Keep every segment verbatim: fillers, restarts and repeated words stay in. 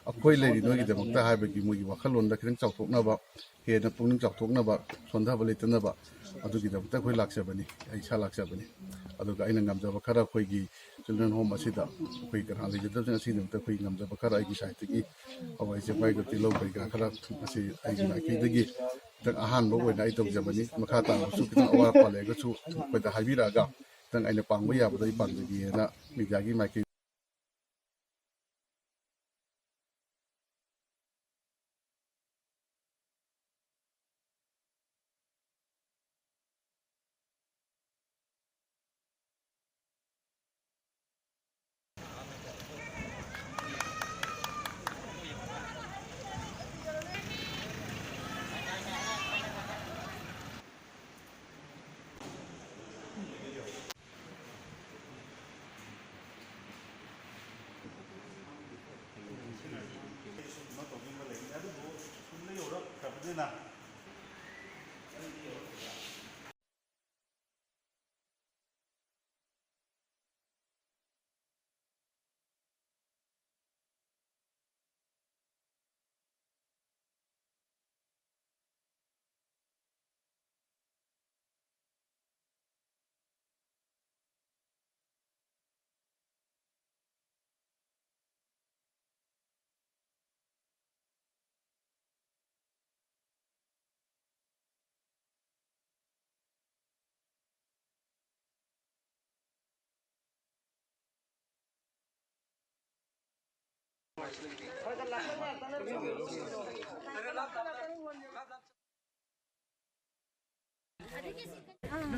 ꯑꯩꯈꯣꯏ ꯂꯩꯔꯤ ꯅꯣꯏꯒꯤꯗꯃꯛꯇ ꯍꯥꯏꯕꯒꯤ ꯃꯣꯏꯒꯤ ꯋꯥꯈꯜꯂꯣꯟꯗ ꯈꯤꯇꯪ ꯆꯥꯎꯊꯣꯛꯅꯕ, ꯍꯦꯟꯅ ꯄꯨꯛꯅꯤꯡ ꯆꯥꯎꯊꯣꯛꯅꯕ, ꯁꯣꯟꯊꯕ ꯂꯩꯇꯅꯕ, ꯑꯗꯨꯒꯤꯗꯃꯛꯇ ꯑꯩꯈꯣꯏ ꯂꯥꯛꯆꯕꯅꯤ, ꯑꯩ ꯏꯁꯥ ꯂꯥꯛꯆꯕꯅꯤ꯫ ꯑꯗꯨꯒ ꯑꯩꯅ ꯉꯝꯖꯕ ꯈꯔ ꯑꯩꯈꯣꯏꯒꯤ ꯆꯤꯜꯗ꯭ꯔꯦꯟ ꯍꯣꯝ ꯑꯁꯤꯗ ꯑꯩꯈꯣꯏ ꯀꯅꯥ ꯂꯩꯖꯗꯕꯁꯤꯡ ꯑꯁꯤꯒꯤꯗꯃꯛꯇ ꯑꯩꯈꯣꯏ ꯉꯝꯖꯕ ꯈꯔ ꯑꯩꯒꯤ ꯁꯥꯏꯠꯇꯒꯤ ꯍꯋꯥꯏ ꯆꯦꯡꯋꯥꯏꯒ ꯇꯤꯜꯍꯧ ꯀꯩꯀꯥ ꯈꯔ ꯑꯁꯤ ꯑꯩꯒꯤ ꯃꯥꯏꯀꯩꯗꯒꯤ ꯈꯤꯇꯪ ꯑꯍꯥꯟꯕ ꯑꯣꯏꯅ ꯑꯩ ꯇꯧꯖꯕꯅꯤ꯫ ꯃꯈꯥ ꯇꯥꯕꯁꯨ ꯈꯤꯇꯪ ꯑꯋꯥꯠ ꯑꯄꯥ ꯂꯩꯔꯒꯁꯨ ꯑꯩꯈꯣꯏꯗ ꯍꯥꯏꯕꯤꯔꯛꯑꯒ ꯈꯤꯇꯪ ꯑꯩꯅ ꯄꯥꯡꯕ ꯌꯥꯕꯗꯣ ꯑꯩ ꯄꯥꯡꯖꯒꯦꯅ ꯃꯤꯗꯤꯌꯥꯒꯤ ꯃꯥꯏꯀꯩ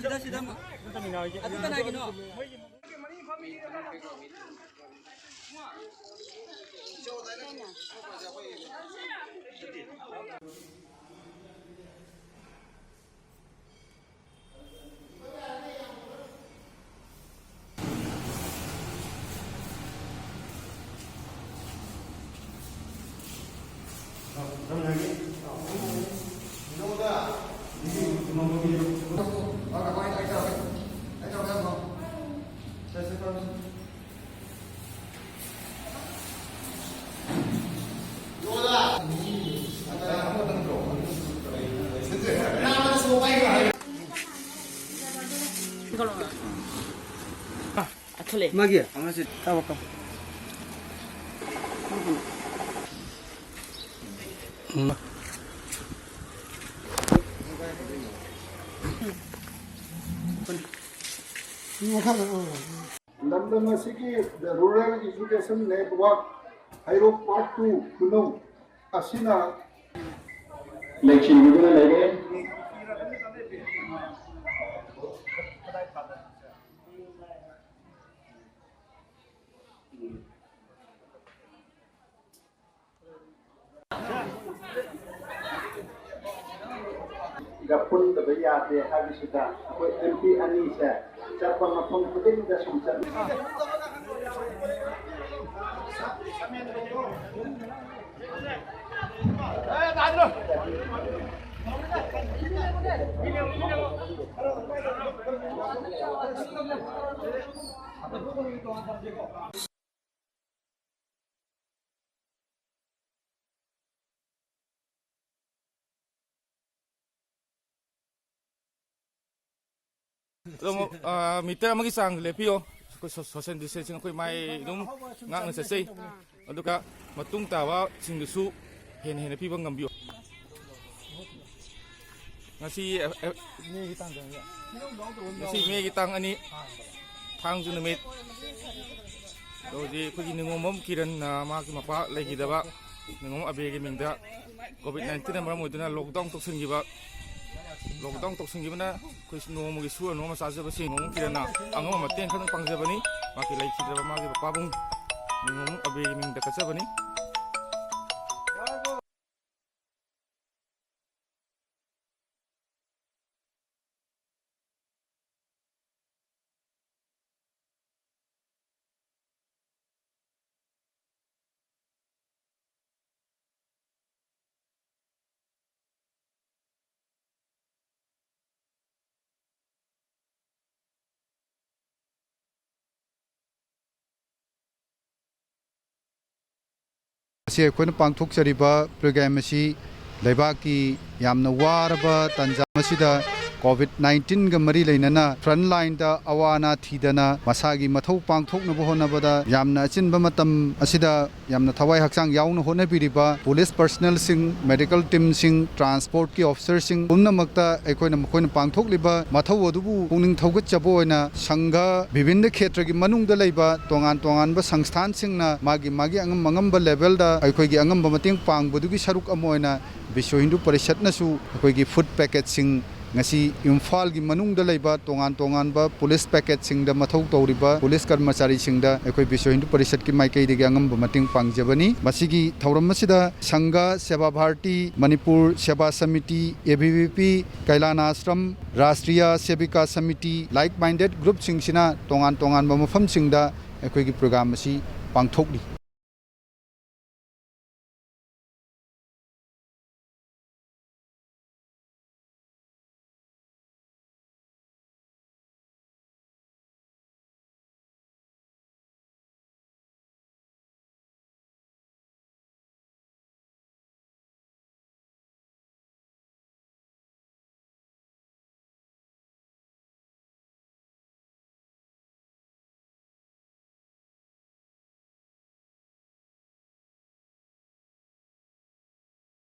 ꯁꯤꯗ, ꯁꯤꯗ ꯑꯃ꯫ ꯑꯗꯨ ꯀꯅꯥꯒꯤꯅꯣ? ꯊꯣꯛꯂꯛꯑꯦ꯫ ꯃꯥꯒꯤ? ꯑꯃꯁꯦ ꯀꯥꯕ ꯀꯥꯕ꯫ ꯎꯝ꯫ ꯃꯈꯥꯗ, ꯑ꯫ ꯂꯝꯗꯝ ꯑꯁꯤꯒꯤ The Rural Education Network Heirok Part Two ꯈꯨꯅꯧ ꯑꯁꯤꯅ ꯂꯩꯁꯤꯟꯕꯤꯗꯨꯅ ꯂꯩꯔꯦ꯫ ꯒ ꯄꯨꯟꯗꯕ ꯌꯥꯗꯦ ꯍꯥꯏꯕꯁꯤꯗ ꯑꯩꯈꯣꯏ M P ꯑꯅꯤꯁꯦ ꯆꯠꯄ ꯃꯐꯝ ꯈꯨꯗꯤꯡꯗ ꯁꯨꯝ ꯆꯠꯂꯤ꯫ ꯑꯗꯣ ꯑꯃꯨꯛ, ꯑ, meter ꯑꯃꯒꯤ ꯆꯥꯡ ꯂꯦꯞꯄꯤꯌꯣ꯫ ꯑꯩꯈꯣꯏ ꯁꯣ-, social distancing ꯑꯩꯈꯣꯏ ꯃꯥꯏ ꯑꯗꯨꯝ ꯉꯥꯛꯅ ꯆꯠꯆꯩ꯫ ꯑꯗꯨꯒ ꯃꯇꯨꯡ ꯇꯥꯕꯁꯤꯡꯗꯨꯁꯨ ꯍꯦꯟꯅ ꯍꯦꯟꯅ ꯄꯤꯕ ꯉꯝꯕꯤꯌꯨ꯫ ꯉꯁꯤ, ꯑꯦ, ꯑꯦ, ꯉꯁꯤ May ꯒꯤ ꯇꯥꯡ ꯑꯅꯤ, ꯊꯥꯡꯖ ꯅꯨꯃꯤꯠ꯫ ꯑꯗꯣ ꯍꯧꯖꯤꯛ ꯑꯩꯈꯣꯏꯒꯤ ꯅꯤꯉꯣꯝꯕꯝ ꯀꯤꯔꯟꯅ ꯃꯍꯥꯛꯀꯤ ꯃꯄꯥ ꯂꯩꯈꯤꯗꯕ ꯅꯤꯉꯣꯝꯕꯝ ꯑꯕꯦꯒꯤ ꯃꯤꯡꯗ COVID nineteen ꯅ ꯃꯔꯝ ꯑꯣꯏꯗꯨꯅ lockdown ꯇꯧꯁꯤꯟꯈꯤꯕ, lockdown ꯇꯧꯁꯤꯟꯈꯤꯕꯅ ꯑꯩꯈꯣꯏ ꯅꯣꯡꯃꯒꯤ ꯁꯨꯔ ꯅꯣꯝꯃ ꯆꯥꯖꯕꯁꯤꯡ ꯅꯣꯡꯃ ꯀꯤꯔꯟꯅ ꯑꯉꯝꯕ ꯃꯇꯦꯡ ꯈꯔ ꯄꯥꯡꯖꯕꯅꯤ꯫ ꯃꯍꯥꯛꯀꯤ ꯂꯩꯈꯤꯗ꯭ꯔꯕ ꯃꯥꯒꯤ ꯃꯄꯥꯕꯨꯡ ꯅꯤꯉꯣꯝꯕꯝ ꯑꯕꯦꯒꯤ ꯃꯤꯡꯗ ꯀꯠꯆꯕꯅꯤ꯫ ꯑꯁꯤ ꯑꯩꯈꯣꯏꯅ ꯄꯥꯡꯊꯣꯛꯆꯔꯤꯕ program ꯑꯁꯤ ꯂꯩꯕꯥꯛꯀꯤ ꯌꯥꯝꯅ ꯋꯥꯔꯕ ꯇꯥꯟꯖꯥ ꯑꯁꯤꯗ ꯀꯣꯚꯤꯗ ꯅꯥꯏꯟꯇꯤꯟꯒ ꯃꯔꯤ ꯂꯩꯅꯅ ꯐ꯭ꯔꯟꯠ ꯂꯥꯏꯟꯗ ꯑꯋꯥ ꯑꯅꯥ ꯊꯤꯗꯅ ꯃꯁꯥꯒꯤ ꯃꯊꯧ ꯄꯥꯡꯊꯣꯛꯅꯕ ꯍꯣꯠꯅꯕꯗ ꯌꯥꯝꯅ ꯑꯆꯤꯟꯕ ꯃꯇꯝ ꯑꯁꯤꯗ ꯌꯥꯝꯅ ꯊꯋꯥꯏ ꯍꯛꯆꯥꯡ ꯌꯥꯎꯅ ꯍꯣꯠꯅꯕꯤꯔꯤꯕ ꯄꯨꯂꯤꯁ ꯄꯔꯁꯅꯦꯜꯁꯤꯡ, ꯃꯦꯗꯤꯀꯦꯜ ꯇꯤꯝꯁꯤꯡ, ꯇ꯭ꯔꯥꯟꯁꯄꯣꯔꯠꯀꯤ ꯑꯣꯐꯤꯁꯔꯁꯤꯡ ꯄꯨꯝꯅꯃꯛꯇ ꯑꯩꯈꯣꯏꯅ ꯃꯈꯣꯏꯅ ꯄꯥꯡꯊꯣꯛꯂꯤꯕ ꯃꯊꯧ ꯑꯗꯨꯕꯨ ꯄꯨꯛꯅꯤꯡ ꯊꯧꯒꯠꯆꯕ ꯑꯣꯏꯅ ꯁꯪꯘ ꯕꯤꯚꯤꯟꯅ ꯈꯦꯇ꯭ꯔꯒꯤ ꯃꯅꯨꯡꯗ ꯂꯩꯕ ꯇꯣꯉꯥꯟ ꯇꯣꯉꯥꯟꯕ ꯁꯪꯁꯊꯥꯟꯁꯤꯡꯅ ꯃꯥꯒꯤ ꯃꯥꯒꯤ ꯑꯉꯝ ꯑꯉꯝꯕ ꯂꯦꯚꯦꯜꯗ ꯑꯩꯈꯣꯏꯒꯤ ꯑꯉꯝꯕ ꯃꯇꯦꯡ ꯄꯥꯡꯕꯗꯨꯒꯤ ꯁꯔꯨꯛ ꯑꯃ ꯑꯣꯏꯅ ꯕꯤꯁ꯭ꯋ ꯍꯤꯟꯗꯨ ꯄꯔꯤꯁꯠꯅꯁꯨ ꯑꯩꯈꯣꯏꯒꯤ ꯐꯨꯗ ꯄꯦꯀꯦꯠꯁꯤꯡ ꯉꯁꯤ ꯏꯝꯐꯥꯜꯒꯤ ꯃꯅꯨꯡꯗ ꯂꯩꯕ ꯇꯣꯉꯥꯟ ꯇꯣꯉꯥꯟꯕ ꯄꯨꯂꯤꯁ ꯄꯦꯀꯦꯠꯁꯤꯡꯗ ꯃꯊꯧ ꯇꯧꯔꯤꯕ ꯄꯨꯂꯤꯁ ꯀꯔꯃꯆꯥꯔꯤꯁꯤꯡꯗ ꯑꯩꯈꯣꯏ ꯕꯤꯁ꯭ꯋ ꯍꯤꯟꯗꯨ ꯄꯔꯤꯁꯠꯀꯤ ꯃꯥꯏꯀꯩꯗꯒꯤ ꯑꯉꯝꯕ ꯃꯇꯦꯡ ꯄꯥꯡꯖꯕꯅꯤ꯫ ꯃꯁꯤꯒꯤ ꯊꯧꯔꯝ ꯑꯁꯤꯗ ꯁꯪꯘ, ꯁꯦꯕꯥ Bharati, Manipur Seva Samiti, A B V P, Kailanashram, Rashtriya Sevika Samiti, like minded ꯒ꯭ꯔꯨꯞꯁꯤꯡꯁꯤꯅ ꯇꯣꯉꯥꯟ ꯇꯣꯉꯥꯟꯕ ꯃꯐꯝꯁꯤꯡꯗ ꯑꯩꯈꯣꯏꯒꯤ ꯄ꯭ꯔꯣꯒ꯭ꯔꯥꯝ ꯑꯁꯤ ꯄꯥꯡꯊꯣꯛꯂꯤ꯫